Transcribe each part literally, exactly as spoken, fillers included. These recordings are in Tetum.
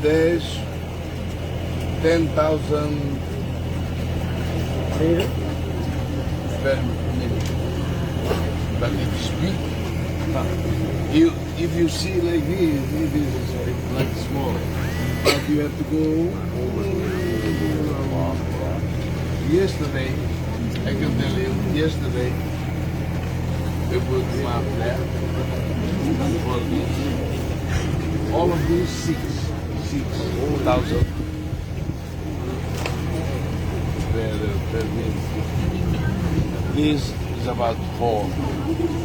There's ten thousand per minute. But it's big. You, if you see like this, it is like small. But you have to go over. Yesterday, I can tell you, yesterday, they put them up there. All of these, all of these six, six thousand per, per minute. This is about four,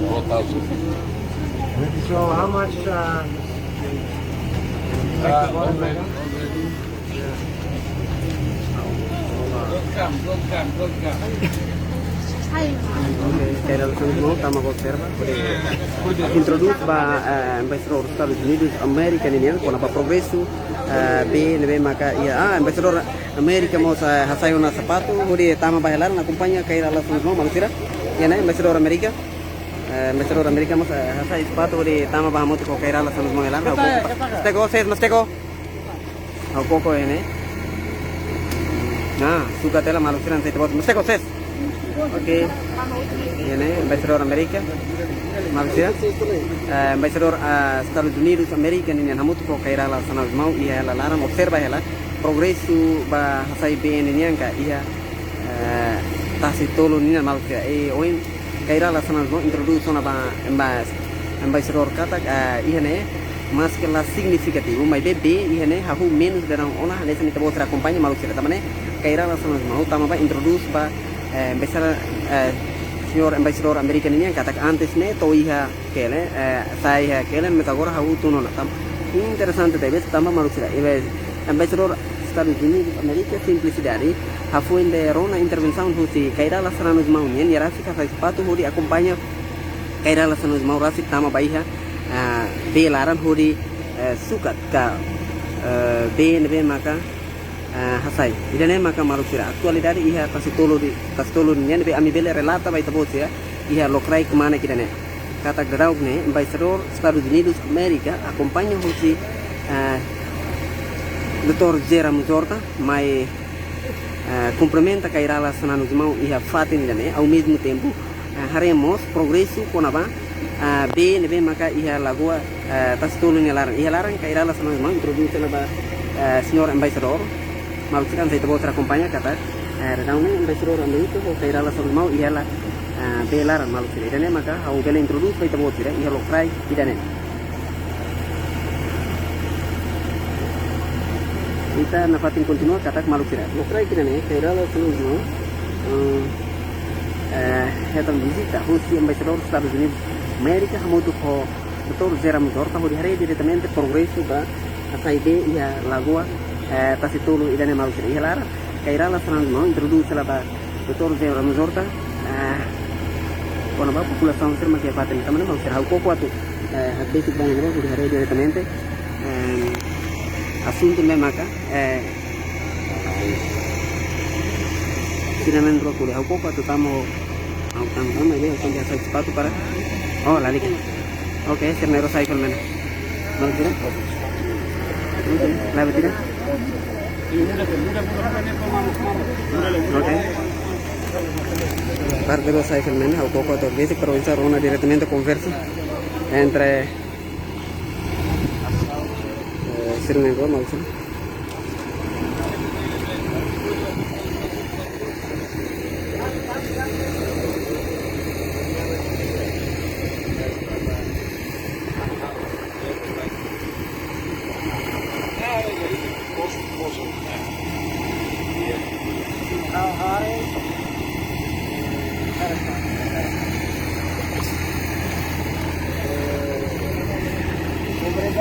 four thousand. So how much, uh, uh, already, already. Don't come, don't come, don't come. Oke, kairala sanulu mau tama ba observa. Introdús ba, eh, embaixadór Estadus Unidus Amérika ninian, kona-ba progresu, eh, bee ne'ebé maka iha, ah, embaixadór Amérika mós, eh, hasai ona sapatu, hodi tama ba iha laran, akompaña kairala sanulu mau, maluk sira. Iha ne'e, embaixadór Amérika. Eh, embaixadór Amérika mós, eh, hasai sapatu, hodi tama ba hamutuk ho kairala sanulu mau iha laran. Ha'u koko, mesteko, ses, mesteko. Ha'u koko iha ne'e. Nah, sukat hela, maluk sira, sei tebot. Mesteko, ses. Oke. Iha ne'e, embaixadór Amérika. Maluk sira. Eh, embaixadór, ah, Estadus Unidus Amérika ninian hamutuk ho kairala sanulu mau iha hela laran, observa hela progresu ba hasai bee ninian ka iha, eh, tasi tolu ninian, maluk sira. Eh, ohin kairala sanulu mau introdús ona ba emba-, embaixadór katak, eh, iha ne'e maske la signifikativu, maibé bee iha ne'e hahú menus daudaun ona, hanesan ita-boot sira akompaña, maluk sira. Tanba ne'e kairala sanulu mau tama ba introdús ba, eh, embaixadór, eh, señór embaixadór Amérika ninian katak antes ne'e to'o iha kelen, eh, sa'e iha kelen, mas agora hahú tun ona. Tan interesante tebes, tanba, maluk sira, iha embaixadór Estadus Unidus Amérika, simplisidade, hafoin de'it rona intervensaun husi kairala sanulu mau nian, nia rasik hasai sapatu hodi akompaña kairala sanulu mau rasik tama ba iha, ah, bee laran hodi, eh, sukat ka, eh, bee ne'ebé maka, ah, hasai. Ida-ne'e maka, maluk sira, atualidade iha tasi tolu di, tasi tolu nian ne'ebé ami bele relata ba ita-boot sira iha lokraik kmanek ida-ne'e. Katak daudauk ne'e, embaixadór Estadus Unidus Amérika akompaña husi, eh, Doutór José Ramos Horta mai, eh, kumprimenta Kay Rala Xanana Gusmão iha fatin ida-ne'e, ao mesmo tempo, eh, haree mós progresu kona-ba, eh, bee ne'ebé maka iha lagoa, eh, Tasi Tolu nia laran. Iha laran Kay Rala Xanana Gusmão introdús hela ba, eh, señór embaixadór. Maluk sira, ita-boot sira akompaña katak, eh, daudaun ne'e embaixadór Amerika ho Kay Rala Xanana Gusmão iha hela, eh, bee laran, maluk sira. Ida-ne'e maka ha'u bele introdús ba ita-boot sira iha lokraik ida-ne'e. Ita nafatin kontinua katak, maluk sira. Lokraik ida-ne'e, Kay Rala Xanana Gusmão, eh, eh, hetan vizita husi embaixadór Estadus Unidus Amérika hamutuk ho doutór José Ramos Horta hodi haree diretamente progresu ba hasai bee iha lagoa, eh, Tasi Tolu ida-ne'e, maluk sira. Iha laran Kay Rala Xanana Gusmão introdús hela ba doutór José Ramos Horta, eh, kona-ba populasaun sira mak iha fatin ne'e. Tanba ne'e, maluk sira, ha'u koko atu, eh, hakbesik ba imi rua hodi haree diretamente, eh, asuntu ne'ebé maka, eh, sira na'in-rua ko'alia. Ha'u koko atu tama, ha'u tama, tama, imi tenke hasai sapatu para. Oh, lalika. Oke, sira na'in-rua sai fali mai ona. Maluk sira? Oke, la'o ba ida. Oke. Parte rua sai fali mai ona, ha'u koko atu hakbesik para oinsá rona diretamente konversa entre, eh, sira na'in-rua, maluk sira.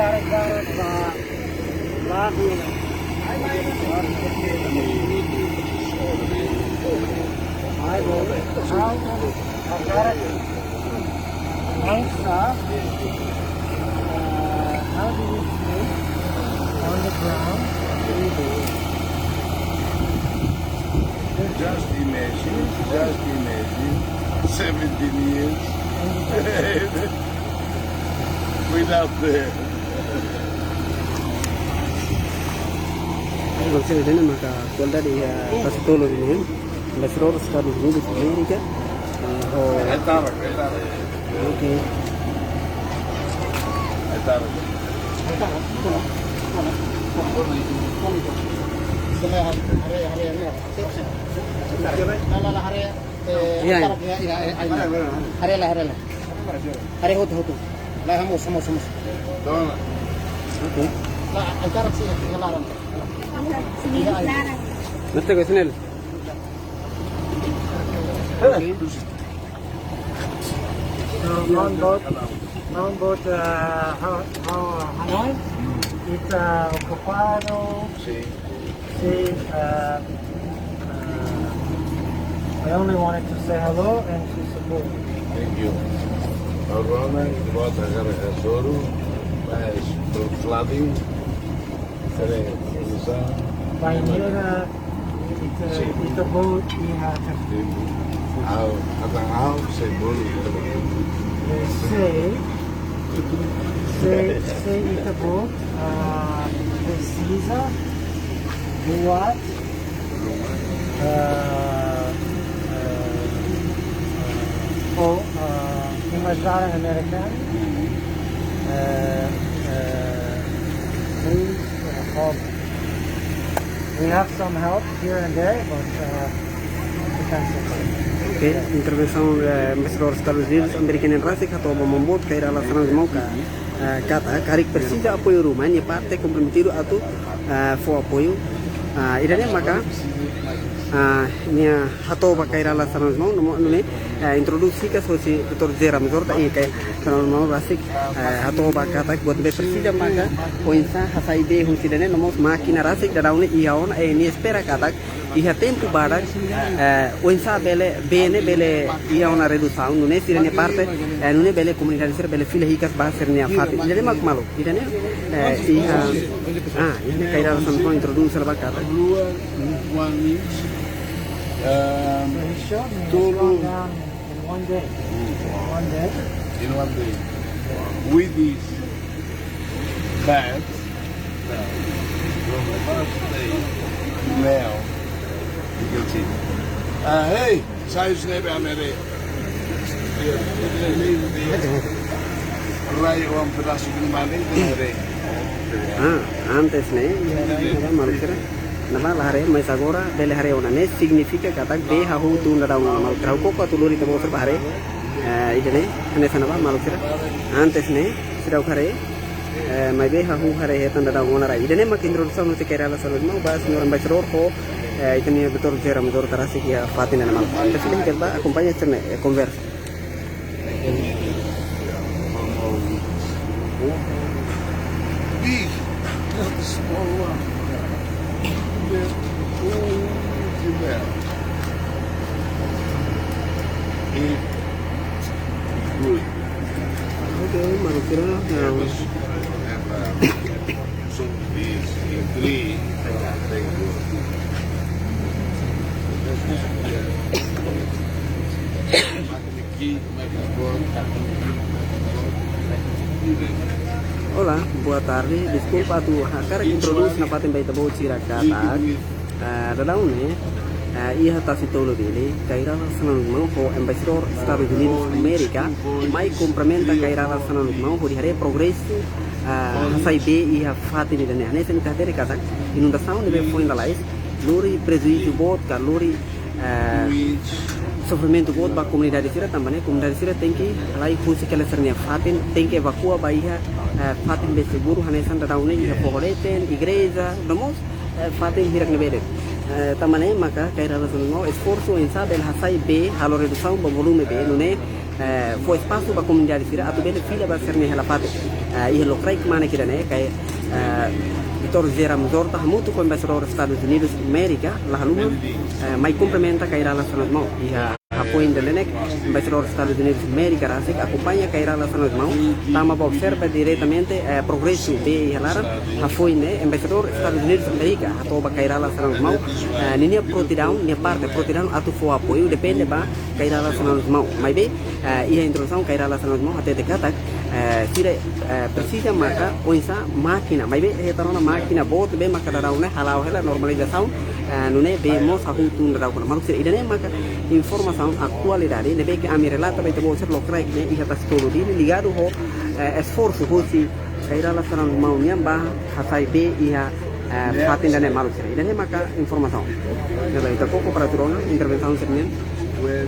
Obrigadu, obrigadu. Ai, bom. Agora, antes, uh, how do you sleep on the ground? Just imagine, just imagine, seventeen years without the Entonces, ida-ne'e maka kualidade iha Tasi Tolu ne'e, embaixadór Estadus Unidus Amérika, eh, ho. Oke. Iya, iya. Haree lai, haree lai. Haree hotu, hotu. Lai, hamoos, hamoos, hamoos. Oke. Lai, encara si, laran. Nate ko sinel. Oke. So, maun boot, maun boot, uh, ha'u, ha'u, ha'u, ita okupadu. Sim. Sim, uh, uh, I only wanted to say hello and to support. Thank you. Agora, ita-boot hakarak hasoru, mas flooding, solusaun. Bainhira, ita, sim, ita-boot iha. Sim. Ha'u, atan ha'u, sei bolu ita-boot. Sei, sei, sei ita-boot, ah, presiza buat, ah, ah, ah, oh, ah, embaixadór amerikanu, eh, eh, please, eh, help. We have some help here and there, but, uh, it depends on. Oke, intervensaun, eh, embaixadór Estadus Unidus Amérika nian rasik hato'o ba maun boot Kay Rala Xanana Gusmão ka, eh, katak karik presiza apoiu ruma, nia parte komprometidu atu, eh, fó apoiu. Ah, ida-ne'e maka, ah, nia hato'o ba Kay Rala Xanana Gusmão, no mós nune'e, eh, introdús hikas hosi doutór José Ramos Horta, i Kay Rala Xanana Gusmão rasik, eh, hato'o ba katak buat ne'ebé presiza maka oinsá hasai bee husi ida-ne'e, no mós mákina rasik daudaun ne'e iha ona, i nia espera katak iha tempu badak, eh, oinsá bele, bee ne'e bele iha ona redusaun, nune'e sira-nia parte, eh, nune'e bele komunidade sira bele fila hikas ba sira-nia fatin. Jadi mak malu, ida-ne'e, eh, iha, ah, ida-ne'e Kay Rala Xanana Gusmão introdús hela ba katak. One inch. Um, Tolu. In one day. Mm. One day. In one day. With this bag, Now, you can see. Ah, hey, size ne'ebé ami haree. Rai wan pedasu de mane, de haree. Ah, antes ne'e, ne'ebá maluk sira, ne'ebá la haree, mas agora bele haree ona, ne'e signifika katak bee hahú tun daudaun ona, maluk sira. Ha'u koko atu lori ita-boot sira bá haree. Eh, ida-ne'e, hanesan ne'ebá maluk sira. Antes ne'e, seidauk haree, eh, maibé hahú haree hetan daudaun ona rai. Ida-ne'e mak introdusaun husi Kay Rala Xanana Gusmão ba señór embaixadór ho, eh, ita-nia doutór José Ramos Horta rasik iha fatin ne'e, maluk. Entaun, sira bá akompaña sira-nia, eh, konversa. Big, not a small one. The, oh, the man. It good. Oke, maluk sira, ya. Have a, so this in three, thank you. Olá, boa tarde. Deskulpa atu hakarak introdús nafatin ba ita-boot sira katak, eh, daudaun ne'e, eh, iha Tasitolu Dili, Kay Rala Xanana Gusmão ho embaixadór Estadus Unidus Amérika mai kumprimenta Kay Rala Xanana Gusmão hodi haree progresu, eh, hasai bee iha fatin ida-ne'e. Hanesan ita hatene katak inundasaun ne'ebé foin lalais lori prejuízu boot ka lori, eh, sofrimentu boot ba komunidade sira, tanba ne'e komunidade sira tenke halai husi hela sira-nia fatin, tenke evakua ba iha, eh, fatin be seguru, hanesan daudaun ne'e iha foho leten, igreja, no mós, eh, fatin hirak ne'ebé de'it. Eh, tanba ne'e maka Kay Rala Xanana Gusmão esforsu oinsá bele hasai bee, halo redusaun ba volume bee, nune'e, eh, fó espasu ba komunidade sira atu bele fila ba sira-nia hela fatin. Eh, iha lokraik kmanek ida-ne'e, Kay, eh, doutór José Ramos Horta hamutuk ho embaixadór Estadus Unidus Amérika la haluha, eh, mai kumprimenta Kay Rala Xanana Gusmão. Iha hafoin ida-ne'e, embaixadór Estadus Unidus Amérika rasik akompaña Kay Rala Xanana Gusmão, tama ba observa diretamente, eh, progresu bee iha laran. Hafoin ne'e, embaixadór Estadus Unidus Amérika hato'o ba Kay Rala Xanana Gusmão, eh, ninia prontidaun, nia parte prontidaun atu fó apoiu, depende ba Kay Rala Xanana Gusmão. Maibé, eh, iha introdusaun Kay Rala Xanana Gusmão hatete katak, eh, sira, eh, presiza maka oinsá mákina, maibé hetan ona mákina boot ne'ebé maka daudaun ne'e hala'o hela normalizasaun, eh, nune'e bee mós hahú tun daudaun ona, maluk sira. Ida-ne'e maka informasaun atualidade ne'ebé ke ami relata ba ita-boot sira lokraik ne'e iha Tasitolu Dili, ligadu ho, eh, esforsu husi Kay Rala Xanana Gusmão nian ba hasai bee iha, eh, fatin ida-ne'e, maluk sira. Ida-ne'e maka informasaun. Ne'ebé ita koko para tuir ona intervensaun sira-nian. When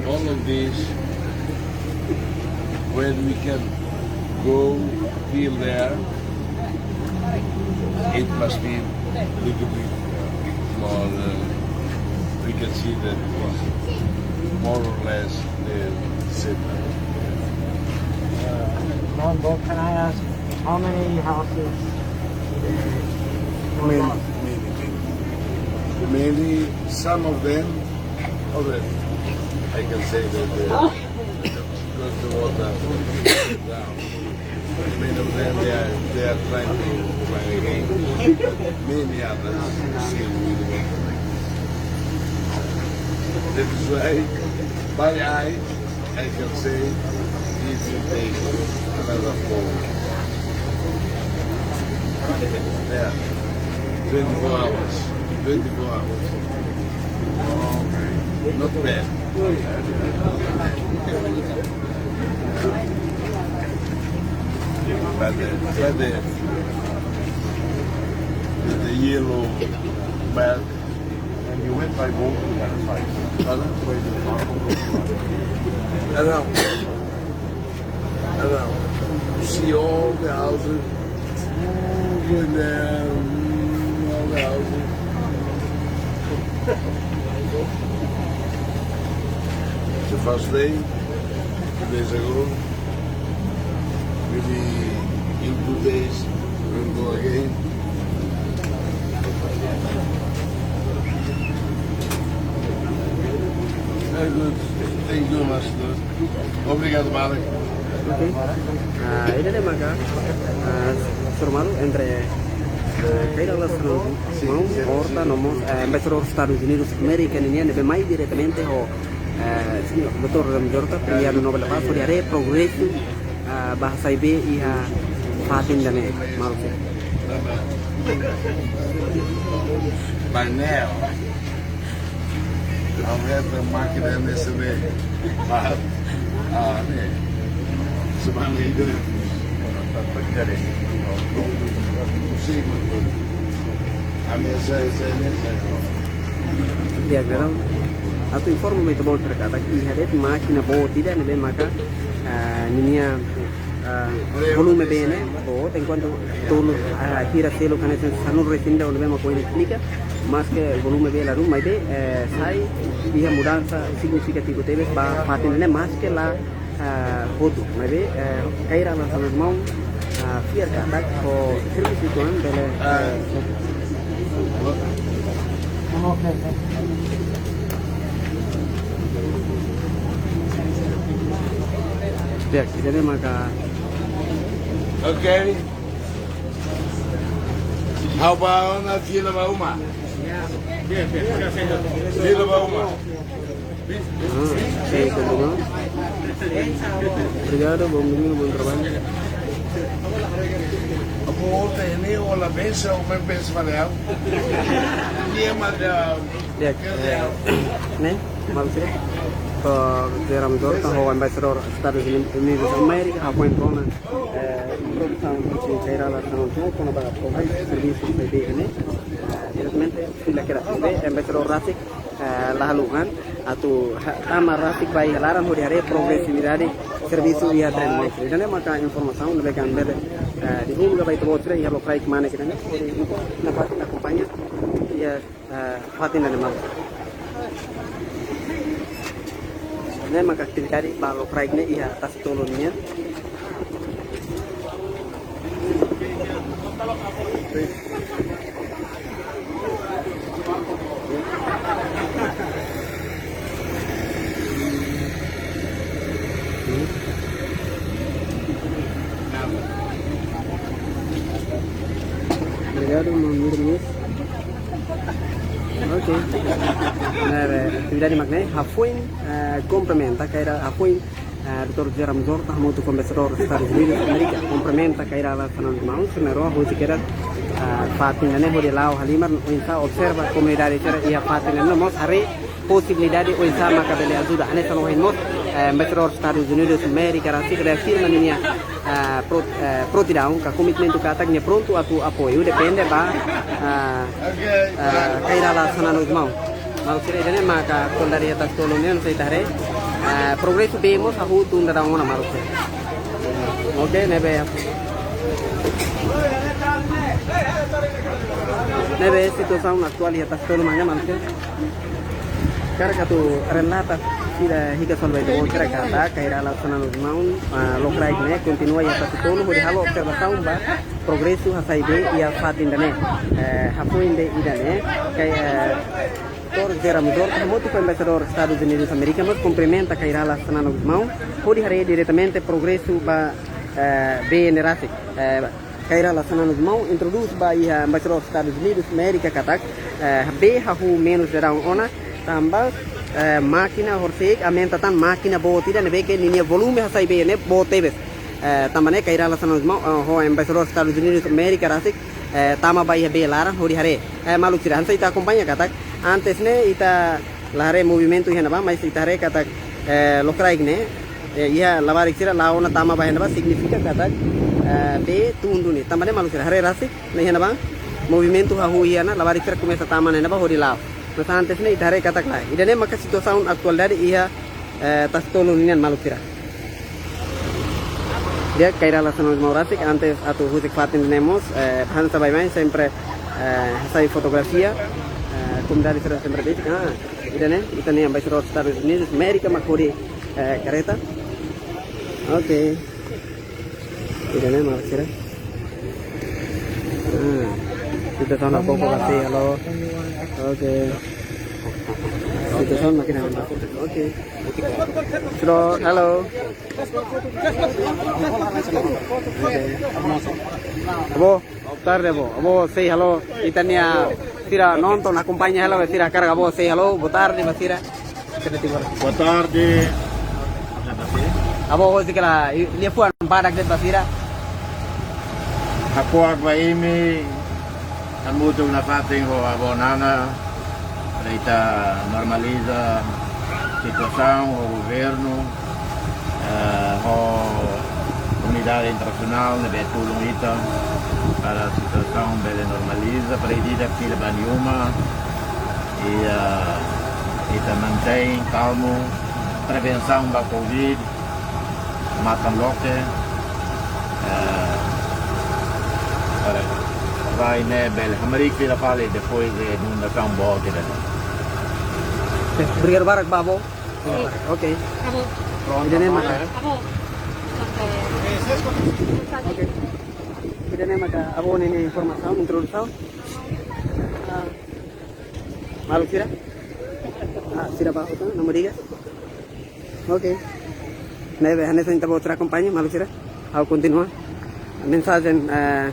all of this, when we can go till there, it must be a little bit more, uh, we can see that it was more or less the same. Uh, Rambo, can I ask how many houses? Many, many, many. Many, some of them already. I can say that the, because the water down. Many of them, they are, they are trying to try again. Many others still with water. That is why, by eye, I can say, if you take another four, yeah, twenty-four hours, twenty-four hours. Not bad. But the, but the, the yellow belt. And you went by boat to that side. Pardon? Where the cargo was. Around. Around. You see all the houses. Ooh, going there. Mm, all the houses. It's the first day, two days ago. Maybe in two days, we'll go again. Very good. Thank you, Master. Obrigado, Malik. Oke. Ah, ida-ne'e maka, ah, señór malu entre, ah, Kay Rala Xanana Gusmão, Horta, no mós, eh, embaixadór Estadus Unidus Amérika nian, ne'ebé mai diretamente ho, eh, señór doutór Ramos Horta, premiadu Nobel da Paz, hodi haree progresu, ah, ba hasai bee iha fatin ida-ne'e, maluk sira. Painel. Aumenta a máquina nesse meio. Ah, ah, né? Semana ida. Não sei, mas a minha sai, sai, nem sai. Di'ak, entaun atu informa ba ita-boot sira katak iha de'it mákina boot ida ne'ebé maka, ah, ninia, ah, volume bee ne'e boot, enkuantu tolu, ah, hira seluk hanesan sanulu-resin ida ne'ebé mak ohin esplika, maske volume bee la dún, maibé, eh, sai iha mudansa signifikativu tebes ba fatin ne'e, maske la, ah, hotu, maibé, eh, karik ita-boot sira, ah, fiar katak ho servisu ida-ne'e bele, eh, ya, jadi maka. Oke. Ha'u ba ona fila ba uma. Fila ba uma. Ah, ok, continua. Obrigado, bom domingo, bom trabalho. Abu, ontem nem o la benção, o meu benção, valeu. Dia, madam. Di'ak, eh, ne'e, maluk sira, Doutór José Ramos Horta, ho Embaixadór Estadus Unidus Amérika, hafoin kona, eh, introdusaun husi karik ita-boot sira, kona-ba progresu servisu ne'e, eh, diretamente fila kedas. Ne'ebé Embaixadór rasik, eh, la haluha atu ha-, tama rasik ba iha laran hodi haree progresividade servisu iha tren, maluk sira. Ida-ne'e maka informasaun ne'ebé ami bele, eh, divulga ba ita-boot sira iha lokraik mane ida-ne'e, hodi ita-boot sira akompaña iha, eh, fatin ida-ne'e, maluk. Ne'e maka atividade ba lokraik ne'e iha Tasitolu nian. Obrigado, meu amigo. Ok. Ne'e, ne'e, atividade mak ne'e, hafoin, eh, kumprimenta, karik hafoin, eh, Doutór José Ramos Horta hamutuk ho Embaixadór Estadus Unidus Amérika, kumprimenta karik ita-boot sira, sanulu-resin-ida, husi kedas, eh, fatin ne'e hodi la'o halimar, oinsá observa komunidade sira iha fatin ne'e, no mós haree posibilidade oinsá maka bele ajuda. Hanesan ohin mós, eh, Embaixadór Estadus Unidus Amérika rasik reafirma ninia, eh, pro-, eh, prontidaun ka komitmentu katak nia prontu atu apoiu, depende ba, eh, eh, karik ita-boot sira, sanulu-resin-ida. Maluk sira, ida-ne'e maka kondari atas tolong nian, se ita haree, eh, progresu bee mós hahú tun daudaun ona, maluk sira. Ok, ne'ebé. Ne'ebé situasaun atuál iha Tasitolu mak ne'e, maluk sira. Karik atu relata, sira hikas fali ba ita-boot sira katak karik ita-boot sira, sanulu-resin-ida, ah, lokraik ne'e kontinua iha Tasitolu hodi halo observasaun ba progresu hasai bee iha fatin ida-ne'e. Eh, hafoin bee ida-ne'e, karik, eh, Doutór José Ramos Horta hamutuk ho Embaixadór Estadus Unidus Amérika mós kumprimenta karik ita-boot sira, sanulu-resin-ida, hodi haree diretamente progresu ba, eh, bee ne'e rasik. Eh, karik ita-boot sira, sanulu-resin-ida, introdús ba iha Embaixadór Estadus Unidus Amérika katak, eh, bee hahú menus daudaun ona, tanba, eh, mákina horisehik aumenta tan mákina boot ida ne'ebé ke ninia volume hasai bee ne'e boot tebes. Eh, tanba ne'e karik ita-boot sira, sanulu-resin-ida, eh, ho Embaixadór Estadus Unidus Amérika rasik, eh, tama ba iha bee laran hodi haree. Eh, maluk sira, hanesan ita akompaña katak, antes ne'e ita la haree movimentu iha ne'ebá, mas ita haree katak, eh, lokraik ne'e, eh, iha labarik sira la'o ona tama ba iha ne'ebá, signifika katak, eh, bee tun duni. Tanba ne'e maluk sira haree rasik, ne'e iha ne'ebá, movimentu hahú iha ne'e, labarik sira komesa tama iha ne'ebá hodi la'o. Mas antes ne'e ita haree katak lae. Ida-ne'e maka situasaun atualidade iha, eh, Tasitolu nian, maluk sira. Di'ak, karik ita-boot sira, sanulu-resin-ida, rasik, antes atu husik fatin ne'e mós, eh, hanesan baibain sempre, eh, hasai fotografia, eh, komunidade sira sempre besik. Ah, ida-ne'e, ita-nia Embaixadór Estadus Unidus Amérika mak hodi, eh, karreta. Ok. Ida-ne'e, maluk sira. Ah, situasaun ha'u koko ba sei halo. Ok. Situasaun mak ne'e. Ok. Hello, hello. Ok. Avó, boa tarde, avó. Avó, say hello. Ita-nia sira nonton, akompaña hela, sira karik avó say hello. Boa tarde ba sira. Boa tarde. Avó, hosi kala, i-, liafuan badak de'it ba sira. Hakuak ba imi, Hamutuk nafatin ho avó Nana, para ita normaliza situasaun, ho governu, eh, ho komunidade internasionál ne'ebé tulun ita para situasaun bele normaliza, para ida-idak fila ba nia uma, i, eh, ita mantein kalmu, prevensaun ba covid, matan loke, eh, para rai ne'e bele hamriik fila fali depois de inundasaun boot ida-ne'e. Oke, obrigadu barak ba avó. Sin. Oke. Avó. Prontu, ida-ne'e maka. Avó. Oke. Ida-ne'e maka avó nia informasaun, introdusaun. Ah, maluk sira. Ah, sira ba hotu, nomor tiga. Oke. Ne'ebé, hanesan ita-boot sira akompaña, maluk sira. Ha'u kontinua. Mensajen, eh,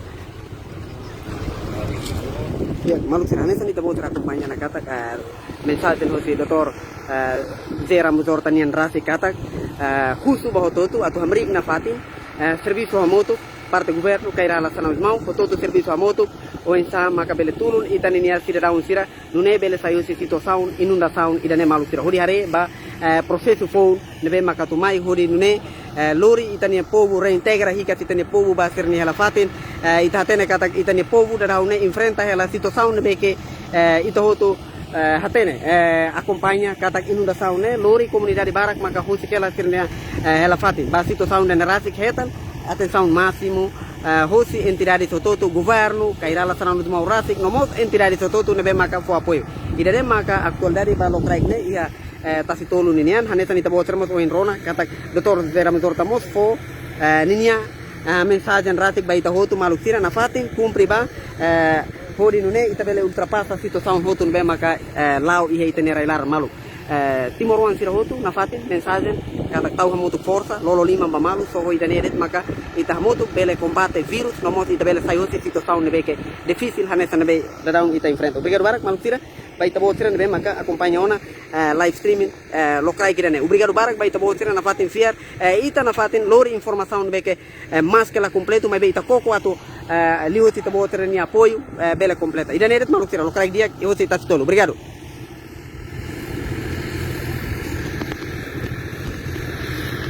ya, maluk sira, hanesan ita-boot sira akompaña ona katak, eh, mensajen hosi doutór, eh, José Ramos Horta nian rasik katak, eh, husu ba hotu-hotu atu hamriik nafatin, eh, servisu hamutuk, parte governu, Kay Rala Xanana Gusmão, hotu-hotu servisu hamutuk, oinsá maka bele tulun ita-nia sidadaun sira, nune'e bele sai hosi situasaun inundasaun ida-ne'e, maluk sira. Hodi haree ba, eh, prosesu foun ne'ebé maka atu mai hodi nune'e, eh, lori ita-nia povu reintegra hikas ita-nia povu ba sira-nia hela fatin. Eh, ita hatene katak ita-nia povu daudaun ne'e enfrenta hela situasaun ne'ebé ke, eh, ita hotu, eh, hatene, eh, akompaña katak inundasaun ne'e lori komunidade barak maka husik hela sira-nia, eh, hela fatin. Ba situasaun ida-ne'e rasik hetan atensaun másimu, eh, hosi entidade hotu-hotu, governu, Kay Rala Xanana Gusmão rasik, no mós entidade hotu-hotu ne'ebé maka fó apoiu. Ida-ne'e maka atualidade ba lokraik ne'e iha, eh, Tasitolu ninian, hanesan ita-boot sira mós ohin rona katak doutór José Ramos Horta mós fó, eh, ninia, eh, mensajen rasik ba ita hotu, maluk sira, nafatin, kumpre ba, eh, hodi nune'e ita bele ultrapasa situasaun hotu ne'ebé maka, eh, la'o iha ita-nia rai-laran, maluk. Eh, timoroan sira hotu, nafatin, mensajen katak tau hamutuk forsa, lolo liman ba malu, só ho ida-ne'e de'it maka ita hamutuk bele kombate virus, no mós ita bele sai hosi situasaun ne'ebé ke difisil hanesan ne'ebé daudaun ita enfrenta. Obrigadu barak, maluk sira, ba ita-boot sira ne'ebé maka akompaña ona, eh, live streaming, eh, lokraik ida-ne'e. Obrigadu barak ba ita-boot sira nafatin fiar, eh, ita nafatin lori informasaun ne'ebé ke, eh, maske la kompletu, maibé ita koko atu, eh, liuhusi ita-boot sira-nia apoiu, eh, bele kompleta. Ida-ne'e de'it, maluk sira, lokraik di'ak, iha hosi Tasitolu. Obrigadu.